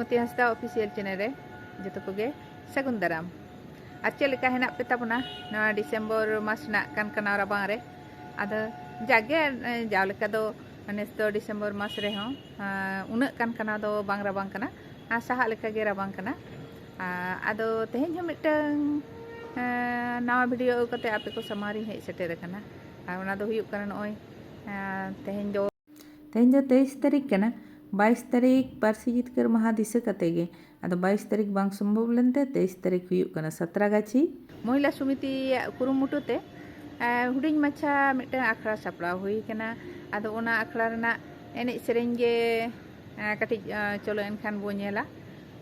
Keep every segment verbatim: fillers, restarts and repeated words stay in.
ᱛᱤ ᱦᱟᱸᱥᱫᱟ official channel ᱨᱮ ᱡᱚᱛᱚ ᱠᱚᱜᱮ ᱥᱟᱹᱜᱩᱱ ᱫᱟᱨᱟᱢ᱾ ᱟᱨ ᱪᱮᱫ ᱞᱮᱠᱟ ᱦᱮᱱᱟᱜ ᱯᱮ ᱛᱟᱵᱚᱱᱟ ᱱᱚᱣᱟ ᱰᱤᱥᱮᱢᱵᱚᱨ ᱢᱟᱥ ᱨᱮᱱᱟᱜ ᱠᱟᱱ ᱠᱟᱱᱟ ᱨᱟᱵᱟᱝ ᱨᱮ? ᱟᱫᱚ ᱡᱟᱜᱮ, ᱮ, ᱡᱟᱣ ᱞᱮᱠᱟ ᱫᱚ ᱱᱮᱥ ᱫᱚ ᱰᱤᱥᱮᱢᱵᱚᱨ ᱢᱟᱥ ᱨᱮᱦᱚᱸ, ᱟ, ᱩᱱᱟᱹᱜ ᱠᱟᱱ ᱠᱟᱱᱟ ᱫᱚ ᱵᱟᱝ ᱨᱟᱵᱟᱝ ᱠᱟᱱᱟ, ᱟᱨ ᱥᱟᱦᱟᱜ ᱞᱮᱠᱟ ᱜᱮ ᱨᱟᱵᱟᱝ ᱠᱟᱱᱟ᱾ ᱟ, ᱟᱫᱚ ᱛᱮᱦᱮᱧ ᱦᱚᱸ ᱢᱤᱫᱴᱟᱝ, ᱮ, ᱱᱟᱣᱟ ᱵᱷᱤᱰᱤᱭᱳ ᱟᱹᱜᱩ ᱠᱟᱛᱮ ᱟᱯᱮ ᱠᱚ ᱥᱟᱢᱟᱝ ᱨᱤᱧ ᱦᱮᱡ ᱥᱮᱴᱮᱨ ᱟᱠᱟᱱᱟ᱾ ᱟᱨ ᱚᱱᱟ ᱫᱚ ᱦᱩᱭᱩᱜ ᱠᱟᱱᱟ ᱱᱚᱜᱼᱚᱭ, ᱮ, ᱛᱮᱦᱮᱧ ᱫᱚ ᱛᱮᱦᱮᱧ ᱫᱚ ᱛᱮᱭᱤᱥ ᱛᱟᱹᱨᱤᱠᱷ ᱠᱟᱱᱟ᱾ ᱵᱟᱭᱤᱥ ᱛᱟᱹᱨᱤᱠᱷ ᱯᱟᱹᱨᱥᱤ ᱡᱤᱛᱠᱟᱹᱨ ᱢᱟᱦᱟ ᱫᱤᱥᱟᱹ ᱠᱟᱛᱮ ᱜᱮ, ᱟᱫᱚ ᱵᱟᱭᱤᱥ ᱛᱟᱹᱨᱤᱠᱷ ᱵᱟᱝ ᱥᱚᱢᱵᱷᱚᱵ ᱞᱮᱱᱛᱮ ᱛᱮᱭᱤᱥ ᱛᱟᱹᱨᱤᱠᱷ ᱦᱩᱭᱩᱜ ᱠᱟᱱᱟ ᱥᱟᱛᱨᱟᱜᱟᱪᱷᱤ᱾ ᱢᱚᱦᱤᱞᱟ ᱥᱚᱢᱤᱛᱤᱭᱟᱜ ᱠᱩᱨᱩᱢᱩᱴᱩ ᱛᱮ, ᱮ, ᱦᱩᱰᱤᱧ ᱢᱟᱪᱷᱟ ᱢᱤᱫᱴᱟᱝ ᱟᱠᱷᱲᱟ ᱥᱟᱯᱲᱟᱣ ᱦᱩᱭ ᱠᱟᱱᱟ᱾ ᱟᱫᱚ ᱚᱱᱟ ᱟᱠᱷᱲᱟ ᱨᱮᱱᱟᱜ ᱮᱱᱮᱡ ᱥᱮᱨᱮᱧ ᱜᱮ, ᱮ, ᱠᱟᱹᱴᱤᱡ, ᱮ, ᱪᱚᱞᱚ ᱮᱱᱠᱷᱟᱱ ᱵᱚ ᱧᱮᱞᱟ᱾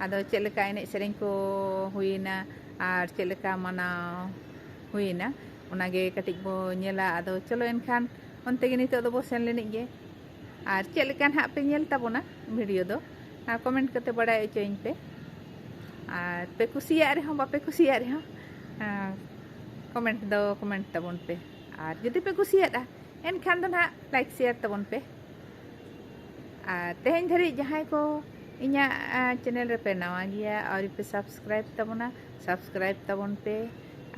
ᱟᱫᱚ ᱪᱮᱫ ᱞᱮᱠᱟ ᱮᱱᱮᱡ ᱥᱮᱨᱮᱧ ᱠᱚ ᱦᱩᱭᱮᱱᱟ ᱟᱨ ᱪᱮᱫ ᱞᱮᱠᱟ ᱢᱟᱱᱟᱣ ᱦᱩᱭᱮᱱᱟ, ᱚᱱᱟᱜᱮ ᱠᱟᱹᱴᱤᱡ ᱵᱚ ᱧᱮᱞᱟ᱾ ᱟᱫᱚ ᱪᱚᱞᱚ ᱮᱱᱠᱷᱟᱱ ᱚᱱᱛᱮ ᱜᱮ ᱱᱤᱛᱚᱜ ᱫᱚᱵᱚ ᱥᱮᱱ ᱞᱮᱱᱤᱡ ᱜᱮ᱾ ᱟᱨ ᱪᱮᱫ ᱞᱮᱠᱟ ᱱᱟᱦᱟᱜ ᱯᱮ ᱧᱮᱞ ᱛᱟᱵᱚᱱᱟ ᱵᱷᱤᱰᱤᱭᱳ ᱫᱚ, ᱟᱨ ᱠᱚᱢᱮᱱᱴ ᱠᱟᱛᱮ ᱵᱟᱲᱟᱭ ᱦᱚᱪᱚᱭᱤᱧ ᱯᱮ᱾ ᱟᱨ ᱯᱮ ᱠᱩᱥᱤᱭᱟᱜ ᱨᱮᱦᱚᱸ, ᱵᱟᱯᱮ ᱠᱩᱥᱤᱭᱟᱜ ᱨᱮᱦᱚᱸ, ᱟᱨ ᱠᱚᱢᱮᱱᱴ ᱫᱚ ᱠᱚᱢᱮᱱᱴ ᱛᱟᱵᱚᱱ ᱯᱮ᱾ ᱟᱨ ᱡᱩᱫᱤ ᱯᱮ ᱠᱩᱥᱤᱭᱟᱫᱼᱟ, ᱮᱱᱠᱷᱟᱱ ᱫᱚ ᱱᱟᱦᱟᱜ ᱞᱟᱭᱤᱠ ᱥᱮᱭᱟᱨ ᱛᱟᱵᱚᱱ ᱯᱮ᱾ ᱟᱨ ᱛᱮᱦᱮᱧ ᱫᱷᱟᱹᱨᱤᱡ ᱡᱟᱦᱟᱸᱭ ᱠᱚ ᱤᱧᱟᱹᱜ, ᱟ, ᱪᱮᱱᱮᱞ ᱨᱮᱯᱮ ᱱᱟᱣᱟ ᱜᱮᱭᱟ, ᱟᱹᱣᱨᱤ ᱯᱮ ᱥᱟᱵᱥᱠᱨᱟᱭᱤᱵᱽ ᱛᱟᱵᱚᱱᱟ, ᱥᱟᱵᱥᱠᱨᱟᱭᱤᱵᱽ ᱛᱟᱵᱚᱱ ᱯᱮ᱾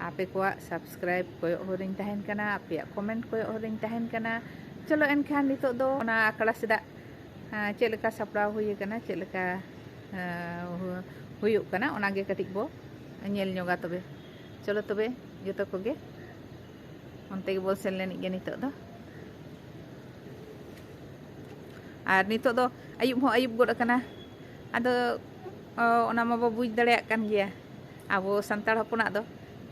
ᱟᱯᱮ ᱠᱚᱣᱟᱜ ᱥᱟᱵᱥᱠᱨᱟᱭᱤᱵᱽ ᱠᱚᱭᱚᱜ ᱦᱚᱨᱤᱧ ᱛᱟᱦᱮᱱ ᱠᱟᱱᱟ, ᱟᱯᱮᱭᱟᱜ ᱠᱚᱢᱮᱱᱴ ᱠᱚᱭᱚᱜ ᱦᱚᱨᱤᱧ ᱛᱟᱦᱮᱱ ᱠᱟᱱᱟ᱾ ᱪᱚᱞᱚ ᱮᱱᱠᱷᱟᱱ ᱱᱤᱛᱚᱜ ᱫᱚ ᱚᱱᱟ ᱟᱠᱷᱲᱟ ᱥᱮᱫᱟᱜ, ᱟ, ᱪᱮᱫ ᱞᱮᱠᱟ ᱥᱟᱯᱲᱟᱣ ᱦᱩᱭ ᱟᱠᱟᱱᱟ, ᱪᱮᱫ ᱞᱮᱠᱟ, ᱟ, ᱦᱩ-, ᱦᱩᱭᱩᱜ ᱠᱟᱱᱟ, ᱚᱱᱟᱜᱮ ᱠᱟᱹᱴᱤᱡ ᱵᱚ ᱧᱮᱞ ᱧᱚᱜᱟ ᱛᱚᱵᱮ᱾ ᱪᱚᱞᱚ ᱛᱚᱵᱮ ᱡᱚᱛᱚ ᱠᱚᱜᱮ ᱚᱱᱛᱮ ᱜᱮᱵᱚ ᱥᱮᱱ ᱞᱮᱱᱤᱡ ᱜᱮ ᱱᱤᱛᱚᱜ ᱫᱚ᱾ ᱟᱨ ᱱᱤᱛᱚᱜ ᱫᱚ ᱟᱹᱭᱩᱵ ᱦᱚᱸ ᱟᱹᱭᱩᱵ ᱜᱚᱫ ᱟᱠᱟᱱᱟ᱾ ᱟᱫᱚ, ᱚ, ᱚᱱᱟ ᱢᱟᱵᱚ ᱵᱩᱡᱽ ᱫᱟᱲᱮᱭᱟᱜ ᱠᱟᱱ ᱜᱮᱭᱟ, ᱟᱵᱚ ᱥᱟᱱᱛᱟᱲ ᱦᱚᱯᱚᱱᱟᱜ ᱫᱚ,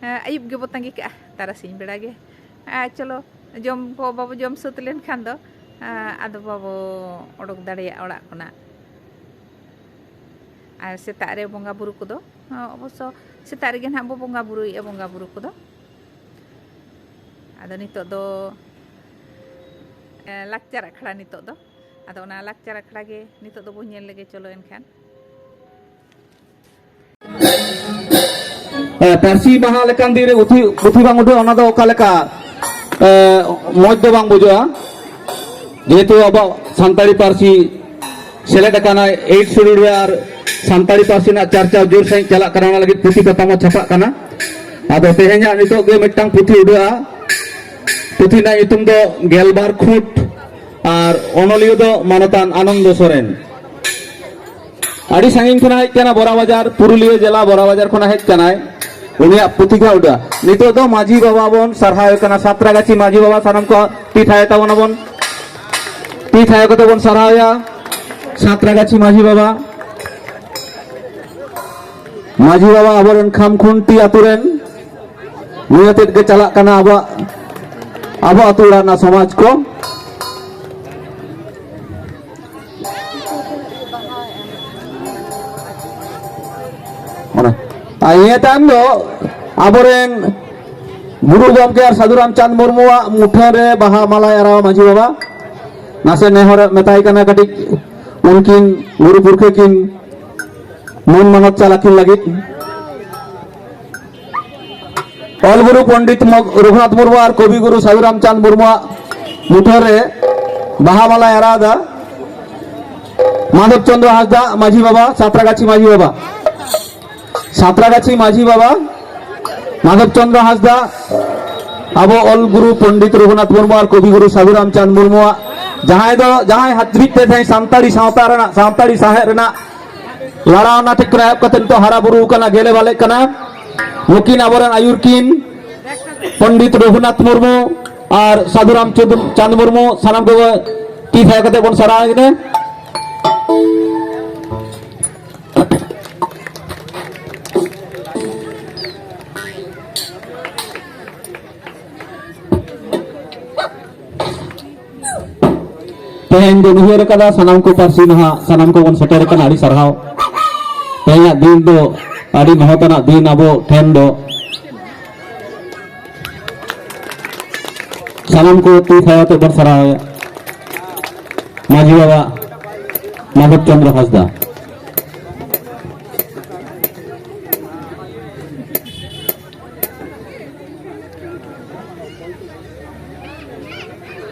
ᱮ, ᱟᱹᱭᱩᱵ ᱜᱮᱵᱚ ᱛᱟᱺᱜᱤ ᱠᱟᱜᱼᱟ, ᱛᱟᱨᱟᱥᱤᱧ ᱵᱮᱲᱟ ᱜᱮ᱾ ᱟᱨ ᱪᱚᱞᱚ, ᱡᱚᱢ ᱠᱚ ᱵᱟᱵᱚ ᱡᱚᱢ ᱥᱟᱹᱛ ᱞᱮᱱᱠᱷᱟᱱ ᱫᱚ, ᱮ, ᱟᱫᱚ ᱵᱟᱵᱚ ᱚᱰᱚᱠ ᱫᱟᱲᱮᱭᱟᱜᱼᱟ ᱚᱲᱟᱜ ᱠᱷᱚᱱᱟᱜ᱾ ᱟᱨ ᱥᱮᱛᱟᱜ ᱨᱮ ᱵᱚᱸᱜᱟ ᱵᱩᱨᱩ ᱠᱚᱫᱚ, ᱚᱵᱚᱥᱥᱚ ᱥᱮᱛᱟᱜ ᱨᱮᱜᱮ ᱱᱟᱦᱟᱜ ᱵᱚ ᱵᱚᱸᱜᱟ ᱵᱩᱨᱩᱭᱮᱫᱼᱟ ᱵᱚᱸᱜᱟ ᱵᱩᱨᱩ ᱠᱚᱫᱚ᱾ ᱟᱫᱚ ᱱᱤᱛᱚᱜ ᱫᱚ, ᱮ, ᱞᱟᱠᱪᱟᱨ ᱟᱠᱷᱲᱟ ᱱᱤᱛᱚᱜ ᱫᱚ᱾ ᱟᱫᱚ ᱚᱱᱟ ᱞᱟᱠᱪᱟᱨ ᱟᱠᱷᱲᱟ ᱜᱮ ᱱᱤᱛᱚᱜ ᱫᱚᱵᱚ ᱧᱮᱞ ᱞᱮᱜᱮ, ᱪᱚᱞᱚ ᱮᱱᱠᱷᱟᱱ᱾ ᱮ, ᱯᱟᱹᱨᱥᱤ ᱢᱟᱦᱟ ᱞᱮᱠᱟᱱ ᱫᱤᱱ ᱨᱮ ᱯᱩᱛᱷᱤ, ᱯᱩᱛᱷᱤ ᱵᱟᱝ ᱩᱰᱩᱠ, ᱚᱱᱟ ᱫᱚ ᱚᱠᱟ ᱞᱮᱠᱟ, ᱮ, ᱢᱚᱡᱽ ᱫᱚ ᱵᱟᱝ ᱵᱩᱡᱷᱟᱹᱜᱼᱟ᱾ ᱡᱮᱦᱮᱛᱩ ᱟᱵᱚᱣᱟᱜ ᱥᱟᱱᱛᱟᱲᱤ ᱯᱟᱹᱨᱥᱤ ᱥᱮᱞᱮᱫ ᱟᱠᱟᱱᱟ ᱮᱭᱤᱴ ᱥᱤᱰᱩᱞ ᱨᱮ, ᱟᱨ ᱥᱟᱱᱛᱟᱲᱤ ᱯᱟᱹᱨᱥᱤ ᱨᱮᱱᱟᱜ ᱪᱟᱨᱪᱟᱣ ᱡᱳᱨ ᱥᱟᱺᱦᱤᱡ ᱪᱟᱞᱟᱜ ᱠᱟᱱᱟ, ᱚᱱᱟ ᱞᱟᱹᱜᱤᱫ ᱯᱩᱛᱷᱤ ᱯᱟᱛᱷᱟᱢ ᱦᱚᱸ ᱪᱷᱟᱯᱟᱜ ᱠᱟᱱᱟ᱾ ᱟᱫᱚ ᱛᱮᱦᱮᱧᱟᱜ ᱱᱤᱛᱚᱜ ᱜᱮ ᱢᱤᱫᱴᱟᱝ ᱯᱩᱛᱷᱤ ᱩᱰᱟᱹᱜᱼᱟ᱾ ᱯᱩᱛᱷᱤ ᱨᱮᱱᱟᱜ ᱧᱩᱛᱩᱢ ᱫᱚ ᱜᱮᱞᱵᱟᱨ ᱠᱷᱩᱸᱴ ᱟᱨ ᱚᱱᱚᱞᱤᱭᱟᱹ ᱫᱚ ᱢᱟᱱᱚᱛᱟᱱ ᱟᱱᱚᱱᱫᱚ ᱥᱚᱨᱮᱱ᱾ ᱟᱹᱰᱤ ᱥᱟᱺᱜᱤᱧ ᱠᱷᱚᱱᱟᱜ ᱦᱮᱡ ᱠᱟᱱᱟ, ᱵᱚᱨᱟ ᱵᱟᱡᱟᱨ, ᱯᱩᱨᱩᱞᱤᱭᱟᱹ ᱡᱮᱞᱟ ᱵᱚᱨᱟ ᱵᱟᱡᱟᱨ ᱠᱷᱚᱱᱟᱜ ᱦᱮᱡ ᱠᱟᱱᱟᱭ᱾ ᱩᱱᱤᱭᱟᱜ ᱯᱩᱛᱷᱤ ᱜᱮ ᱩᱰᱟᱹᱜᱼᱟ᱾ ᱱᱤᱛᱚᱜ ᱫᱚ ᱢᱟᱹᱡᱷᱤ ᱵᱟᱵᱟ ᱵᱚᱱ ᱥᱟᱨᱦᱟᱣᱮ ᱠᱟᱱᱟ, ᱥᱟᱛᱨᱟᱜᱟᱪᱷᱤ ᱢᱟᱹᱡᱷᱤ ᱵᱟᱵᱟ, ᱥᱟᱱᱟᱢ ᱠᱚ ᱛᱤ ᱛᱷᱟᱭᱚ ᱛᱟᱵᱚᱱ ᱟᱵᱚᱱ᱾ ᱛᱤ ᱛᱷᱟᱭᱚ ᱠᱟᱛᱮ ᱵᱚᱱ ᱥᱟᱨᱦᱟᱣᱮᱭᱟ ᱥᱟᱛᱨᱟᱜᱟᱪᱷᱤ ᱢᱟᱹᱡᱷᱤ ᱵᱟᱵᱟ᱾ ᱢᱟᱹᱡᱷᱤ ᱵᱟᱵᱟ ᱟᱵᱚᱨᱮᱱ ᱠᱷᱟᱢᱠᱷᱩᱱᱴᱤ ᱟᱛᱳ ᱨᱮᱱ, ᱱᱩᱭ ᱟᱛᱮᱫ ᱜᱮ ᱪᱟᱞᱟᱜ ᱠᱟᱱᱟ ᱟᱵᱚᱣᱟᱜ, ᱟᱵᱚ ᱟᱛᱳ ᱚᱲᱟᱜ ᱨᱮᱱᱟᱜ ᱥᱚᱢᱟᱡᱽ ᱠᱚ᱾ ᱚᱱᱟ, ᱟᱨ ᱤᱱᱟᱹ ᱛᱟᱭᱚᱢ ᱫᱚ ᱟᱵᱚᱨᱮᱱ ᱜᱩᱨᱩ ᱜᱚᱢᱠᱮ ᱟᱨ ᱥᱟᱹᱫᱷᱩ ᱨᱟᱢᱪᱟᱸᱫᱽ ᱢᱩᱨᱢᱩᱣᱟᱜ ᱢᱩᱴᱷᱟᱹᱱ ᱨᱮ ᱵᱟᱦᱟ ᱢᱟᱞᱟᱭ ᱟᱨᱟᱣᱟ ᱢᱟᱹᱡᱷᱤ ᱵᱟᱵᱟ᱾ ᱱᱟᱥᱮ ᱱᱮᱦᱚᱨ ᱢᱮᱛᱟᱭ ᱠᱟᱱᱟ ᱠᱟᱹᱴᱤᱡ, ᱩᱱᱠᱤᱱ ᱜᱩᱨᱩ ᱯᱩᱨᱠᱷᱟᱹ ᱠᱤᱱ ᱢᱟᱹᱱ ᱢᱟᱱᱚᱛ ᱪᱟᱞ ᱟᱹᱠᱤᱱ ᱞᱟᱹᱜᱤᱫ᱾ ᱚᱞ ᱜᱩᱨᱩ ᱯᱚᱱᱰᱤᱛ ᱢᱚ-, ᱨᱚᱜᱷᱩᱱᱟᱛᱷ ᱢᱩᱨᱢᱩ ᱟᱨ ᱠᱚᱵᱤ ᱜᱩᱨᱩ ᱥᱟᱹᱫᱷᱩ ᱨᱟᱢᱪᱟᱸᱫᱽ ᱢᱩᱨᱢᱩᱣᱟᱜ ᱢᱩᱴᱷᱟᱹᱱ ᱨᱮ ᱵᱟᱦᱟ ᱢᱟᱞᱟᱭ ᱟᱨᱟᱣ ᱮᱫᱟ ᱢᱟᱫᱷᱚᱵ ᱪᱚᱸᱫᱽᱨᱚ ᱦᱟᱸᱥᱫᱟ ᱢᱟᱹᱡᱷᱤ ᱵᱟᱵᱟ, ᱥᱟᱛᱨᱟᱜᱟᱪᱷᱤ ᱢᱟᱹᱡᱷᱤ ᱵᱟᱵᱟ᱾ ᱥᱟᱛᱨᱟᱜᱟᱪᱷᱤ ᱢᱟᱹᱡᱷᱤ ᱵᱟᱵᱟ ᱢᱟᱫᱷᱚᱵ ᱪᱚᱸᱫᱽᱨᱚ ᱦᱟᱸᱥᱫᱟ, ᱟᱵᱚ ᱚᱞ ᱜᱩᱨᱩ ᱯᱚᱱᱰᱤᱛ ᱨᱚᱜᱷᱩᱱᱟᱛᱷ ᱢᱩᱨᱢᱩ ᱟᱨ ᱠᱚᱵᱤ ᱜᱩᱨᱩ ᱥᱟᱹᱫᱷᱩ ᱨᱟᱢᱪᱟᱸᱫᱽ ᱢᱩᱨᱢᱩᱣᱟᱜ, ᱡᱟᱦᱟᱸᱭ ᱫᱚ, ᱡᱟᱦᱟᱸᱭ ᱦᱟᱛᱨᱤᱡ ᱛᱮ ᱛᱮᱦᱮᱧ ᱥᱟᱱᱛᱟᱲᱤ ᱥᱟᱶᱛᱟ ᱨᱮᱱᱟᱜ, ᱥᱟᱱᱛᱟᱲᱤ ᱥᱟᱶᱦᱮᱫ ᱨᱮᱱᱟᱜ ᱞᱟᱲᱟᱣᱱᱟ ᱴᱷᱮᱡ ᱠᱷᱚᱱ ᱮᱦᱚᱵ ᱠᱟᱛᱮ ᱱᱤᱛᱚᱜ ᱦᱟᱨᱟ ᱵᱩᱨᱩ ᱠᱟᱱᱟ, ᱜᱮᱞᱮ ᱵᱟᱞᱮᱜ ᱠᱟᱱᱟ᱾ ᱱᱩᱠᱤᱱ ᱟᱵᱚᱨᱮᱱ ᱟᱹᱭᱩᱨ ᱠᱤᱱ ᱯᱚᱱᱰᱤᱛ ᱨᱚᱜᱷᱩᱱᱟᱛᱷ ᱢᱩᱨᱢᱩ ᱟᱨ ᱥᱟᱹᱫᱷᱩ ᱨᱟᱢᱪᱟᱸᱫᱽ ᱢᱩᱨᱢᱩ, ᱥᱟᱱᱟᱢ ᱠᱚᱜᱮ ᱛᱤ ᱛᱷᱟᱭᱚ ᱠᱟᱛᱮ ᱵᱚᱱ ᱥᱟᱨᱦᱟᱣ ᱠᱤᱱᱟ᱾ ᱛᱮᱦᱮᱧ ᱵᱚᱱ ᱩᱭᱦᱟᱹᱨ ᱟᱠᱟᱫᱟ ᱥᱟᱱᱟᱢ ᱠᱚ ᱯᱟᱹᱨᱥᱤ ᱢᱟᱦᱟ, ᱥᱟᱱᱟᱢ ᱠᱚᱵᱚᱱ ᱥᱮᱴᱮᱨ ᱟᱠᱟᱱᱟ, ᱟᱹᱰᱤ ᱥᱟᱨᱦᱟᱣ᱾ ᱛᱮᱦᱮᱧᱟᱜ ᱫᱤᱱ ᱫᱚ ᱟᱹᱰᱤ ᱢᱚᱦᱚᱛ ᱟᱱᱟᱜ ᱫᱤᱱ ᱟᱵᱚ ᱴᱷᱮᱱ ᱫᱚ᱾ ᱥᱟᱱᱟᱢ ᱠᱚ ᱛᱤ ᱛᱷᱟᱭᱚ ᱟᱛᱮ ᱵᱚᱱ ᱥᱟᱨᱦᱟᱣᱮᱭᱟ ᱢᱟᱹᱡᱷᱤ ᱵᱟᱵᱟ ᱢᱟᱫᱷᱚᱵ ᱪᱚᱸᱫᱽᱨᱚ ᱦᱟᱸᱥᱫᱟ᱾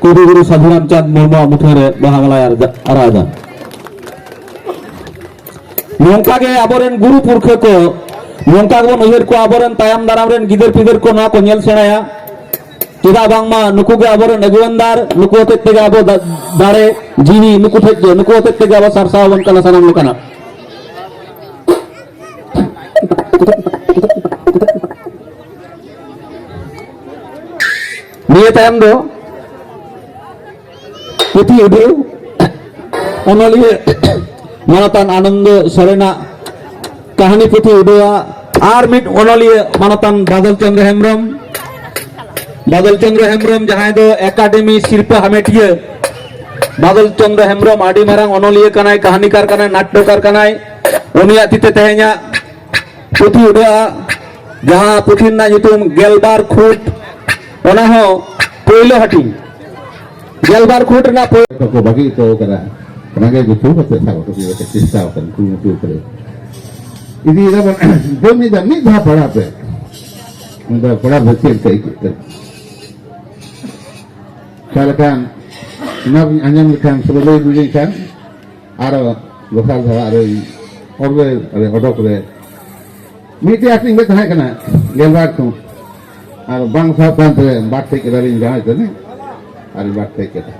ᱠᱚᱵᱤ ᱜᱩᱨᱩ ᱥᱟᱫᱷᱩ ᱨᱟᱢᱪᱟᱸᱫᱽ ᱢᱩᱨᱢᱩᱣᱟᱜ ᱢᱩᱴᱷᱟᱹᱱ ᱨᱮ ᱵᱟᱦᱟ ᱢᱟᱞᱟᱭ ᱟᱨᱡᱟ-, ᱟᱨᱟᱣ ᱮᱫᱟ᱾ ᱱᱚᱝᱠᱟ ᱜᱮ ᱟᱵᱚᱨᱮᱱ ᱜᱩᱨᱩ ᱯᱩᱨᱠᱷᱟᱹ ᱠᱚ, ᱱᱚᱝᱠᱟ ᱜᱮᱵᱚᱱ ᱩᱭᱦᱟᱹᱨ ᱠᱚᱣᱟ, ᱟᱵᱚᱨᱮᱱ ᱛᱟᱭᱚᱢ ᱫᱟᱨᱟᱢ ᱨᱮᱱ ᱜᱤᱫᱟᱹᱨ ᱯᱤᱫᱟᱹᱨ ᱠᱚ ᱱᱚᱣᱟ ᱠᱚ ᱧᱮᱞ ᱥᱮᱬᱟᱭᱟ᱾ ᱪᱮᱫᱟᱜ ᱵᱟᱝᱢᱟ ᱱᱩᱠᱩ ᱜᱮ ᱟᱵᱚᱨᱮᱱ ᱟᱹᱜᱩᱣᱟᱹᱱᱫᱟᱨ, ᱱᱩᱠᱩ ᱦᱚᱛᱮᱡ ᱛᱮᱜᱮ ᱟᱵᱚ ᱫᱟ-, ᱫᱟᱲᱮ, ᱡᱤᱣᱤ ᱱᱩᱠᱩ ᱴᱷᱮᱡ ᱜᱮ, ᱱᱩᱠᱩ ᱦᱚᱛᱮᱡ ᱛᱮᱜᱮ ᱟᱵᱚ ᱥᱟᱨᱥᱟᱣ ᱟᱵᱚᱱ ᱠᱟᱱᱟ ᱥᱟᱱᱟᱢ ᱞᱮᱠᱟᱱᱟᱜ᱾ ᱱᱤᱭᱟᱹ ᱛᱟᱭᱚᱢ ᱫᱚ ᱯᱩᱛᱷᱤ ᱩᱰᱷᱟᱹᱣ ᱚᱱᱚᱞᱤᱭᱟᱹ ᱢᱟᱱᱚᱛᱟᱱ ᱟᱱᱚᱱᱫᱚ ᱥᱚᱨᱮᱱᱟᱜ ᱠᱟᱹᱦᱱᱤ ᱯᱩᱛᱷᱤ ᱩᱰᱷᱟᱹᱣᱟ ᱟᱨ ᱢᱤᱫ ᱚᱱᱚᱞᱤᱭᱟᱹ ᱢᱟᱱᱚᱛᱟᱱ ᱵᱟᱫᱚᱞ ᱪᱚᱸᱫᱽᱨᱚ ᱦᱮᱢᱵᱨᱚᱢ, ᱵᱟᱫᱚᱞ ᱪᱚᱸᱫᱽᱨᱚ ᱦᱮᱢᱵᱨᱚᱢ ᱡᱟᱦᱟᱸᱭ ᱫᱚ ᱮᱠᱟᱰᱮᱢᱤ ᱥᱤᱨᱯᱟᱹ ᱦᱟᱢᱮᱴᱤᱭᱟᱹ᱾ ᱵᱟᱫᱚᱞ ᱪᱚᱸᱫᱽᱨᱚ ᱦᱮᱢᱵᱨᱚᱢ ᱟᱹᱰᱤ ᱢᱟᱨᱟᱝ ᱚᱱᱚᱞᱤᱭᱟᱹ ᱠᱟᱱᱟᱭ, ᱠᱟᱹᱦᱱᱤᱠᱟᱨ ᱠᱟᱱᱟᱭ, ᱱᱟᱴᱴᱚᱠᱟᱨ ᱠᱟᱱᱟᱭ᱾ ᱩᱱᱤᱭᱟᱜ ᱛᱤᱛᱮ ᱛᱮᱦᱮᱧᱟᱜ ᱯᱩᱛᱷᱤ ᱩᱰᱷᱟᱹᱜᱼᱟ, ᱡᱟᱦᱟᱸ ᱯᱩᱛᱷᱤ ᱨᱮᱱᱟᱜ ᱧᱩᱛᱩᱢ ᱜᱮᱞᱵᱟᱨ ᱠᱷᱩᱸᱴ, ᱚᱱᱟ ᱦᱚᱸ ᱯᱳᱭᱞᱳ ᱦᱟᱹᱴᱤᱧ᱾ ᱜᱮᱞᱵᱟᱨ ᱠᱷᱩᱸᱴ ᱨᱮᱱᱟᱜ ᱯᱳᱭᱞᱳ ᱠᱚ ᱵᱟᱹᱜᱤ ᱦᱚᱴᱚ ᱠᱟᱫᱟ᱾ ᱚᱱᱟᱜᱮ ᱜᱩᱛᱩ ᱠᱟᱛᱮ ᱥᱟᱵ ᱦᱚᱴᱚ ᱠᱟᱛᱮ ᱪᱮᱥᱴᱟ ᱟᱠᱟᱱ ᱠᱩᱨᱩᱢᱩᱴᱩ ᱠᱟᱛᱮ ᱤᱫᱤᱭ ᱫᱟᱵᱚᱱ᱾ ᱡᱚᱢ ᱢᱤᱫ ᱫᱷᱟᱣ, ᱢᱤᱫ ᱫᱷᱟᱣ ᱯᱟᱲᱦᱟᱣ ᱯᱮ᱾ ᱢᱤᱫ ᱫᱷᱟᱣ ᱯᱟᱲᱦᱟᱣ ᱯᱮ ᱪᱮᱫ ᱞᱮᱠᱟ ᱟᱹᱭᱠᱟᱹᱜ ᱠᱟᱱᱟ᱾ ᱛᱟᱦᱞᱮ ᱠᱷᱟᱱ ᱚᱱᱟ ᱵᱤᱱ ᱟᱸᱡᱚᱢ ᱞᱮᱠᱷᱟᱱ ᱥᱮ ᱞᱟᱹᱭ ᱵᱩᱡᱷᱟᱹᱣ ᱠᱷᱟᱱ ᱟᱨᱚ ᱫᱚᱥᱟᱨ ᱫᱷᱟᱣ ᱟᱨᱚ ᱚᱰᱚᱠ ᱨᱮ, ᱚᱰᱚᱠ ᱨᱮ ᱢᱤᱫᱴᱮᱡ ᱟᱹᱠᱷᱨᱤᱧ ᱜᱮ ᱛᱟᱦᱮᱸ ᱠᱟᱱᱟ, ᱜᱮᱞᱵᱟᱨ ᱠᱷᱚᱱ᱾ ᱟᱨ ᱵᱟᱝ ᱥᱟᱵ ᱠᱟᱱ ᱛᱮ ᱵᱟᱫ ᱴᱷᱤᱠ ᱠᱮᱫᱟᱞᱤᱧ ᱡᱟᱦᱟᱸᱭ ᱛᱟᱹᱱᱤᱡ, ᱟᱨ ᱵᱟᱫ ᱴᱷᱤᱠ ᱠᱮᱫᱟ᱾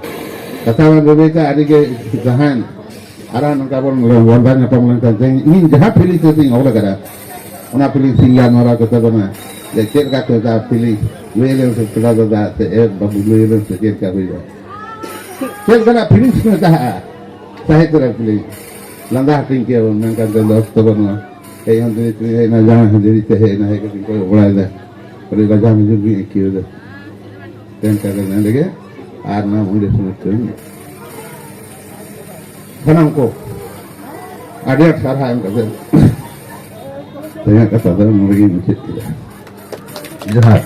ᱠᱟᱛᱷᱟ ᱢᱟ ᱵᱟᱹᱵᱤ ᱛᱮ ᱟᱹᱰᱤ ᱜᱮ ᱡᱟᱦᱟᱸᱭ ᱟᱨ ᱱᱚᱝᱠᱟ ᱵᱚᱱ ᱞᱟᱸᱫᱟ ᱧᱟᱯᱟᱢ ᱞᱮᱱᱠᱷᱟᱱ ᱛᱮᱦᱮᱧ ᱤᱧ ᱡᱟᱦᱟᱸ ᱯᱷᱤᱞᱤᱝ ᱛᱮ ᱤᱧ ᱚᱞ ᱟᱠᱟᱫᱟ, ᱚᱱᱟ ᱯᱷᱤᱞᱤᱝ ᱥᱤᱝᱜᱟᱨ ᱱᱚᱣᱟ ᱠᱟᱛᱷᱟ ᱠᱟᱱᱟ ᱡᱮ ᱪᱮᱫ ᱞᱮᱠᱟ ᱠᱚ ᱢᱮᱛᱟᱜᱼᱟ ᱯᱷᱤᱞᱤᱝ, ᱞᱟᱹᱭ ᱞᱮᱢ ᱥᱮ ᱯᱮᱲᱟ ᱫᱟᱫᱟ ᱥᱮ ᱮ ᱵᱟᱹᱵᱩ, ᱞᱟᱹᱭ ᱞᱮᱢ ᱥᱮ ᱪᱮᱫ ᱞᱮᱠᱟ ᱦᱩᱭᱩᱜᱼᱟ? ᱪᱮᱫ ᱞᱮᱠᱟᱱᱟᱜ ᱯᱷᱤᱞᱤᱝᱥ ᱠᱚ ᱢᱮᱛᱟᱜᱼᱟ? ᱥᱟᱦᱤᱛ ᱨᱮ ᱠᱩᱞᱤ ᱞᱟᱸᱫᱟ ᱦᱟᱹᱴᱤᱧ ᱠᱮᱭᱟ ᱵᱚᱱ, ᱢᱮᱱᱠᱷᱟᱱ ᱛᱮᱦᱮᱧ ᱫᱚ ᱚᱠᱛᱚ ᱵᱟᱹᱱᱩᱜᱼᱟ᱾ ᱦᱮᱡ ᱦᱚᱸ ᱫᱮᱨᱤ ᱛᱮ ᱦᱮᱡ ᱮᱱᱟ, ᱡᱟᱶᱟᱭ ᱦᱚᱸ ᱫᱮᱨᱤ ᱛᱮ ᱦᱮᱡ ᱮᱱᱟ, ᱦᱮᱡ ᱠᱟᱛᱮ ᱠᱚᱭᱚᱜ ᱵᱟᱲᱟᱭᱮᱫᱟ, ᱟᱹᱰᱤ ᱞᱟᱡᱟᱣ ᱧᱚᱜ ᱜᱤᱧ ᱟᱹᱭᱠᱟᱹᱣ ᱮᱫᱟ᱾ ᱛᱮᱦᱮᱧ ᱠᱟᱛᱮ ᱱᱚᱰᱮ ᱜᱮ ᱟᱨ ᱱᱚᱣᱟ ᱢᱩᱸᱰᱮ ᱥᱚᱢᱚᱭ ᱠᱚ ᱥᱟᱱᱟᱢ ᱠᱚ ᱟᱹᱰᱤ ᱟᱸᱴ ᱥᱟᱨᱦᱟᱣ ᱮᱢ ᱠᱟᱛᱮ ᱛᱮᱦᱮᱧᱟᱜ ᱠᱟᱛᱷᱟ ᱫᱚ ᱱᱚᱰᱮ ᱜᱤᱧ ᱢᱩᱪᱟᱹᱫ ᱠᱮᱫᱟ᱾ ᱡᱚᱦᱟᱨ᱾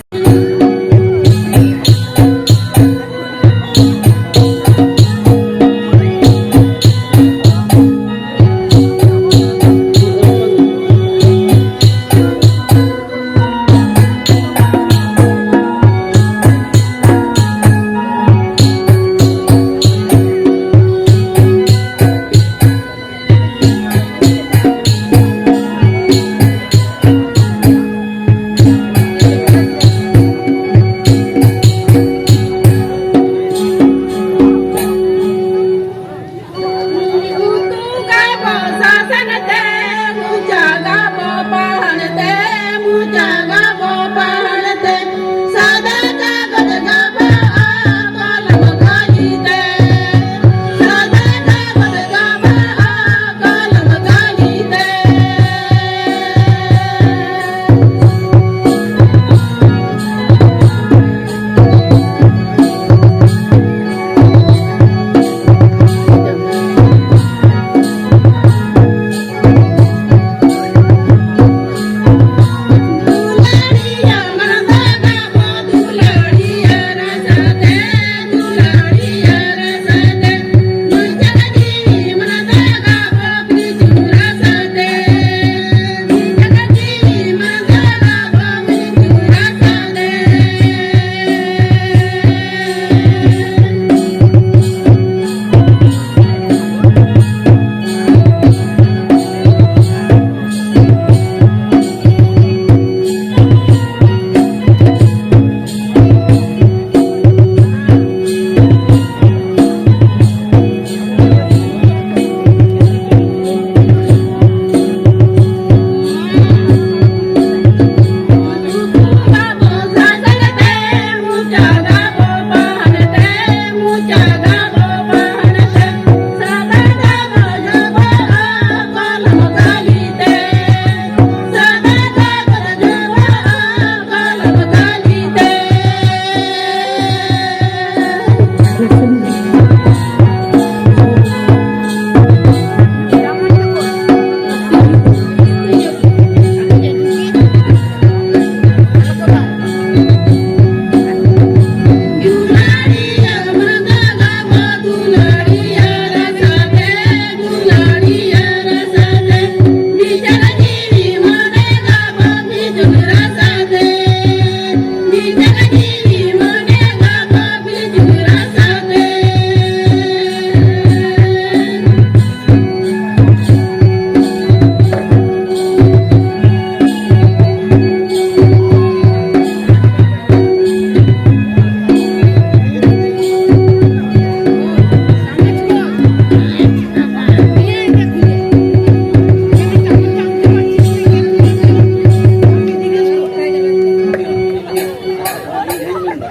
ᱢᱮᱱᱫᱟ᱾